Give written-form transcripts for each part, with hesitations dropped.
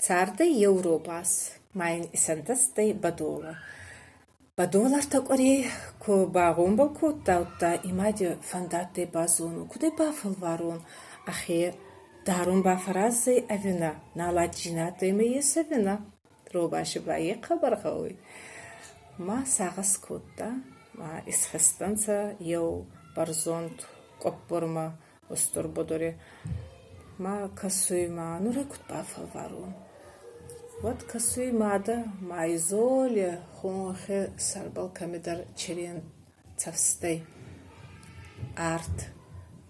Цардӕй еу робас, ма ин исӕнтӕстӕй бӕдолӕ. Бӕдолӕ ӕртӕ къуӕрей ку багъомбӕл кодта, удта и мади фӕндадтӕй базонун, куд ӕй бафӕлварон, ӕхе дарун бафӕраздзӕй ӕви нӕ, налатджийнадӕ имӕ ес ӕви нӕ. Робаси ба е хъӕбӕр гъӕуй. Ма сагъӕс кодта, ма исхизтӕнцӕ еу бӕрзонд къоппормӕ устур будури. Ма кӕсуй ма, нур ӕй куд бафӕлварон? Уӕд кӕсуй мадӕ ма изоли хонхи сӕрбӕл кӕмидӕр черен цӕфстӕй арт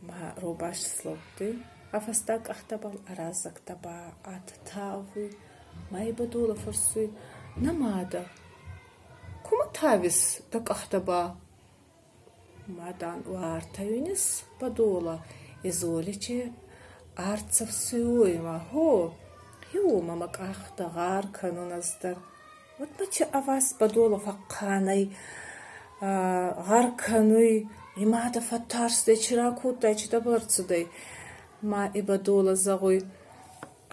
ма робас слӕудтӕй, ӕ фӕстаг къӕхтӕбӕл ӕ раззӕгтӕ ба ӕттавуй ма и бӕдолӕ фӕрсуй: Нӕ мадӕ, кумӕ тавис дӕ къӕхтӕ ба? Ма, дан, уартӕ уинис бӕдолӕ, изоли арт цӕфсуй ма гьо, гьеуомӕ мӕ къӕхтӕ гъӕр кӕнун ӕз дӕр. Уӕд ма чи ӕваст бӕдолӕ фӕхъхъан ӕй, гъӕр кӕнуй, и мадӕ фӕттарстӕй, чи ракодтай, чи дӕбӕл ӕрцудӕй. Ма и бӕдолӕ зӕгъуй: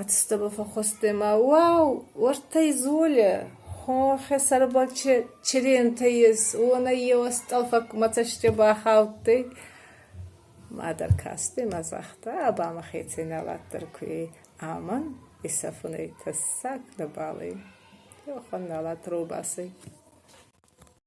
Ацтӕбӕл фӕххуӕстӕй ма уау, уӕртӕ изолӕ, хонхи сӕрбӕл черентӕ ес, уонӕй еу ӕстъӕлфӕг мӕ цӕсти бахаудтӕй. Ма дӕр кастӕй ма загъта, а ба мӕхецӕй налатдӕр ку ӕй, амӕн исӕфунӕй тӕссаг нӕбал ӕй. Еуӕхӕн налат робас ӕй.